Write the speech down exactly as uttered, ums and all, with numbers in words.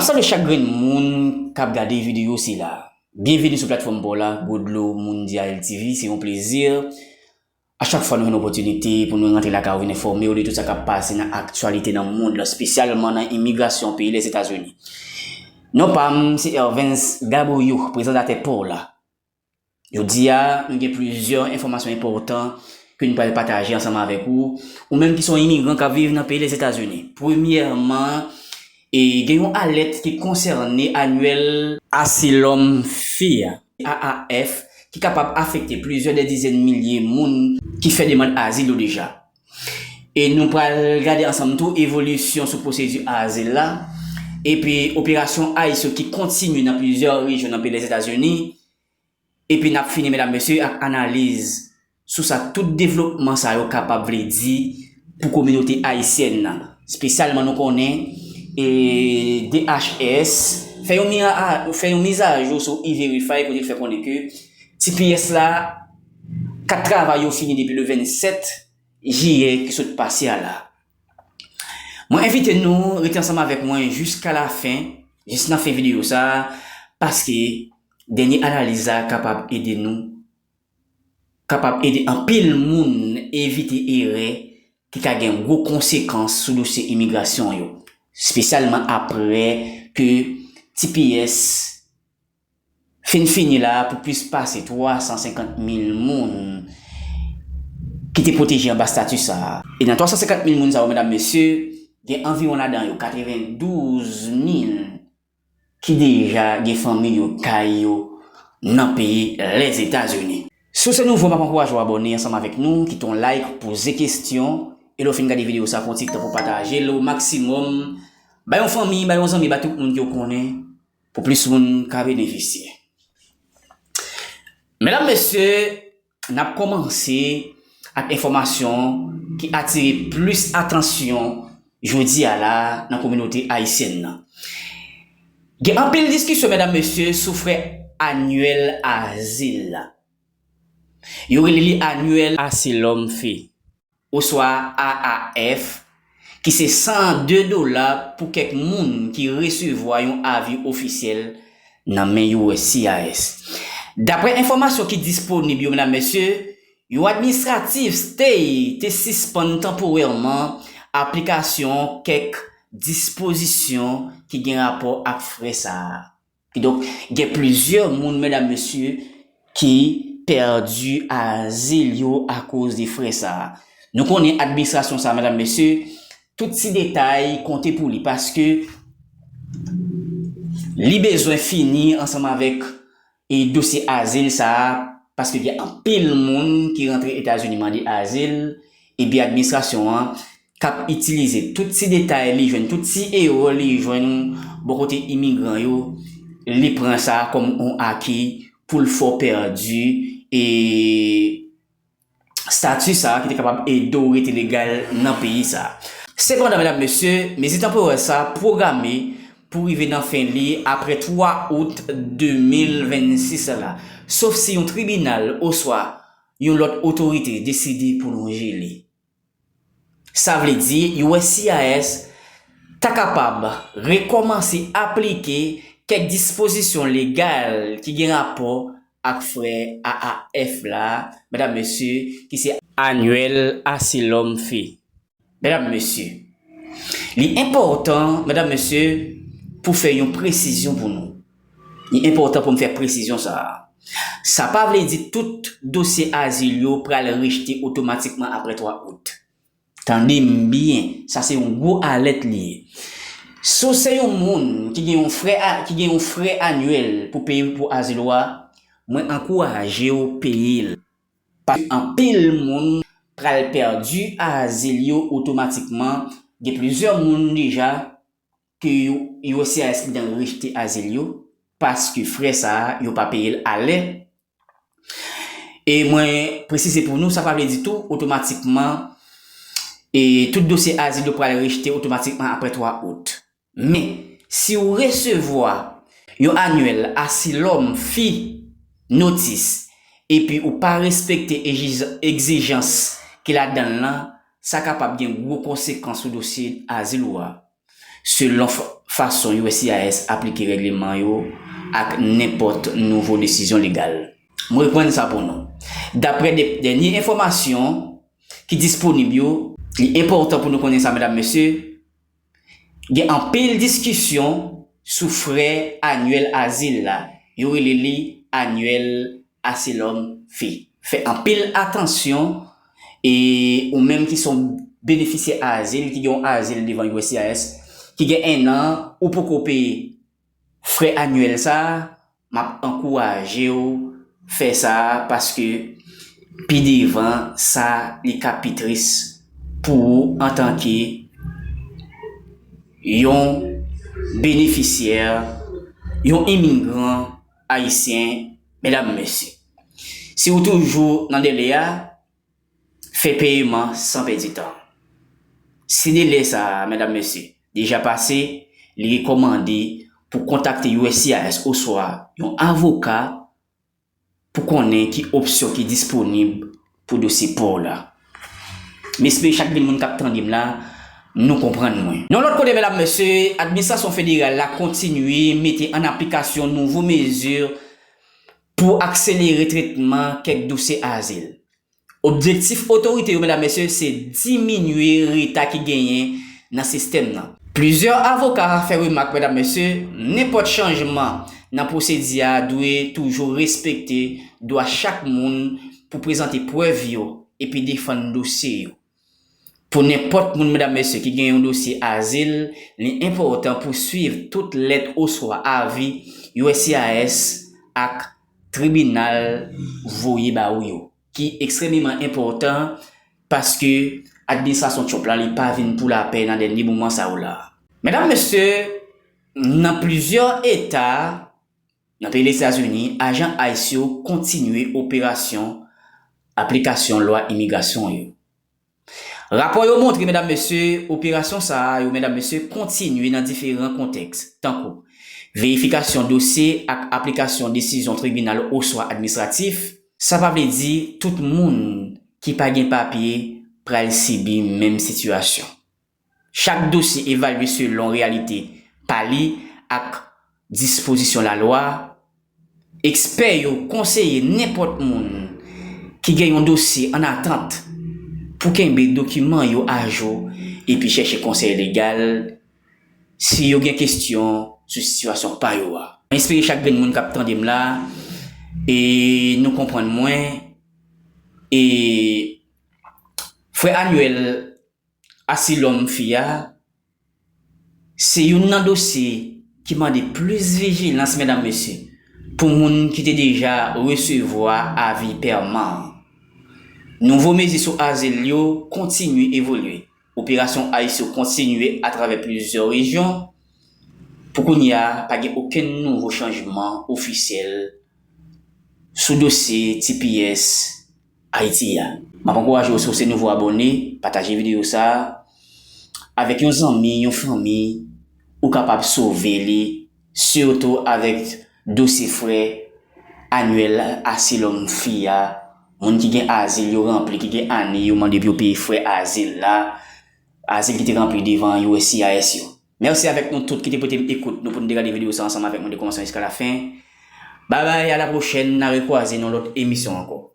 Salye chak grenn moun k ap gade videyo sila. Byenveni sou platfòm pa w la, Godlo Mondial T V. Se yon plezi a chak fwa nou jwenn opòtinite pou nou rantre lakay ou vin enfòme w de tout sa k ap pase nan aktyalite nan mond lan, espesyalman nan imigrasyon peyi Lèzetazini. Non pa m, se Hervens Gaboyo, prezantatè pa w la. Jodi a, nou gen plizyè enfòmasyon enpòtan ke nou pral pataje ansanm avèk ou, ou menm ki se yon imigran k ap viv nan peyi Lèzetazini. Premyèman, e, gen yon alèt ki konsène Annual Asylum Fee, A A F, ki kapab afekte plizyè dè dizèn milye moun ki fè demann azil yo deja. E nou pral gade ansanm tou evolisyon sou pwosedi azil la, epi operasyon ICE yo ki kontinye nan plizyè rejyon nan peyi Lèzetazini, epi n ap fini, medam, mesye, ak analiz sou sa tout devlopman sa yo kapab vle di pou kominote ayisyèn nan. Espesyalman, nou konnen, e, D H S fè yon mi-, a, fè yon mizajou sou E-Verify kote l fè konnen ke T P S la, kat travay yo fini depi le vennsèt jiyè ki sot pase a la. Mwen envite nou rete ansanm avèk mwen jiska lafen, jis nan fen videyo sa a, paske dènye analiz la kapab ede nou, kapab ede anpil moun evite erè ki ka gen gwo konsekans sou dosye imigrasyon yo, espesyalman aprè ke T P S fin fini la pou plis pase twa san senkant mil moun ki te pwoteje anba estati sa a. E nan twa san senkant mil moun sa yo, medam, mesye, gen anviwon ladan yo, katrevendouz mil, ki deja gen fanmi yo, kay yo nan peyi Lèzetazini. Si w se nouvo, m ap ankouraje w abòne ansanm avèk nou, kite yon like, poze kesyon, e lè w fin gade videyo sa, pran ti tan pou pataje l o maksimòm. Bay yon fanmi, bay yon zanmi, bay tout moun ke w konnen, pou plis moun ka benefisye. Medam, mesye, n ap kòmanse ak enfòmasyon ki atire plis atansyon jodi a la nan kominote ayisyèn nan. Gen anpil diskisyon, medam, mesye, sou frè anyèl azil la. Yo rele li Annual Asylum Fee, oswa A A F, ki se san de dola pou kèk moun ki resevwa yon avi ofisyèl nan men U S C I S. Daprè enfòmasyon ki disponib yo, medam, mesye, yon administratif stay te sispann tanporèman aplikasyon kèk dispozisyon ki gen rapò ak frè sa a. Kidonk, gen plizyè moun, medam, mesye, ki pèdi azil yo akoz de frè sa a. Nou konnen administrasyon sa a, medam, mesye, tout ti detay konte pou li, paske li bezwen fini ansanm avèk, e, dosye azil sa a, paske gen anpil moun ki rantre Etazini mande azil, epi administrasyon an k ap itilize tout ti detay li jwenn, tout ti erè li jwenn bò kote imigran yo, li pran sa kòm yon aki pou l fè w pèdi, e, estati sa a ki te kapab ede w rete legal nan peyi sa a. Sepandan, medam, mesye, mezi tanporè sa a pwograme pou rive nan fen li apre twa out de mil vennsis la, sof si yon tribinal oswa yon lòt otorite deside pwolonje li. Sa vle di, U S C I S ta kapab rekòmanse aplike kèk dispozisyon legal ki gen rapò ak frè A A F la, medam, mesye, ki se Annual Asylum Fee. Medam, mesye, li enpòtan, medam, mesye, pou fè yon presizyon pou nou. Li enpòtan pou m fè presizyon sa a. Sa pa vle di tout dosye azil yo pral rejte otomatikman apre twa out. Tande m byen, sa se yon gwo alèt li ye. Si w se yon moun ki gen yon frè a, ki gen yon frè anyèl pou peye pou azil ou a, mwen ankouraje w peye l. Paske anpil moun pral pèdi azil yo otomatikman. Gen plizyè moun deja ke yo, U S C I S gentan rejte azil yo, paske frè sa a, yo pa peye l alè. E mwen presize pou nou, sa pa vle di tou, otomatikman, e tout dosye azil yo pral rejte otomatikman apre twa out. Men, si w resevwa yon Annual Asylum Fee notice, epi ou pa respekte egzij-, egzijans ki ladan l lan, sa kapab gen gwo konsekans sou dosye azil ou a, selon f-, fason U S C I S aplike règleman yo ak nenpòt nouvo desizyon legal. Mwen reprann sa pou nou. Daprè de, dènye enfòmasyon ki disponib yo, li enpòtan pou nou konnen sa, medam, mesye, gen anpil diskisyon sou frè anyèl azil la. Yo rele li anyèl asilòm fi. Fè anpil atansyon, e ou menm ki se yon benefisyè azil, ki gen yon azil devan U S C I S, ki gen en an, ou poko peye frè anyèl sa, m ap ankouraje w fè sa, paske pi devan sa, li ka pi tris pou ou antanke yon benefisyè, yon imigran ayisyen, medam, mesye. Si w toujou nan delè a, fè peyeman san pèdi tan. Si delè sa a, medam, mesye, deja pase, li rekòmande pou kontakte U S C I S oswa yon avoka pou konnen ki opsyon ki disponib pou dosye pa w la. M espere chak grenn moun k ap tande m la, nou konprann mwen. Nan lòt kote, medam, mesye, administrasyon federal la kontinye mete an aplikasyon nouvo mezi pou akselere tretman kèk dosye azil. Objektif otorite yo, medam, mesye, se diminye reta ki genyen nan sistèm nan. Plizyè avoka fè remak, medam, mesye, nenpòt chanjman nan pwosedi a dwe toujou respekte dwa chak moun pou prezante prèv yo epi defann dosye yo. Pou nenpòt moun, medam, mesye, ki gen yon dosye azil, li enpòtan pou swiv tout lèt oswa avi U S C I S ak tribinal voye ba ou yo, ki ekstrèmeman enpòtan paske administrasyon Trump la, li pa vin pou lapè nan dènye moman sa yo la. Medam, mesye, nan plizyè eta nan peyi Lèzetazini, ajan ICE yo kontinye operasyon aplikasyon lwa imigrasyon yo. Rapò yo montre, medam, mesye, operasyon sa a yo, medam, mesye, kontinye nan diferan kontèks, tankou verifikasyon dosye ak aplikasyon desizyon tribinal oswa administratif. Sa pa vle di tout moun ki pa gen papye pral sibi menm sitiyasyon. Chak dosye evalye selon reyalite pa li ak dispozisyon lalwa. Ekspè yo konseye nenpòt moun ki gen yon dosye an atant pou kenbe dokiman yo ajou epi chèche konsèy legal si yo gen kesyon sou sitiyasyon pa yo a. Mwen espere chak grenn moun k ap tande m la, e nou konprann mwen, e frè Anyèl Asilòm fi a, se youn nan dosye ki mande plis vijilans, medam, mesye, pou moun ki te deja resevwa avi pèman. Nouvo mezi sou azil yo kontinye evolye. Operasyon ICE yo kontinye atravè plizyè rejyon. Pou kounye a, pa gen okenn nouvo chanjman ofisyèl sou dosye T P S Ayiti a. M ap ankouraje w, si w se nouvo abòne, pataje videyo sa a avèk yon zanmi, yon fanmi, ou kapab sove li, sitou avèk dosye frè Anyèl Asilòm fi a, moun ki gen azil yo ranpli, ki gen ane yo mande pou yo peye frè azil la, azil ki te ranpli devan U S C I S yo. Mèsi avèk nou tout ki te pote m ekout nou pou n te gade videyo sa ansanm avèk mwen de kòmansman jiska lafen. Babay, a la pwochèn, n a rekwaze nan lòt emisyon ankò.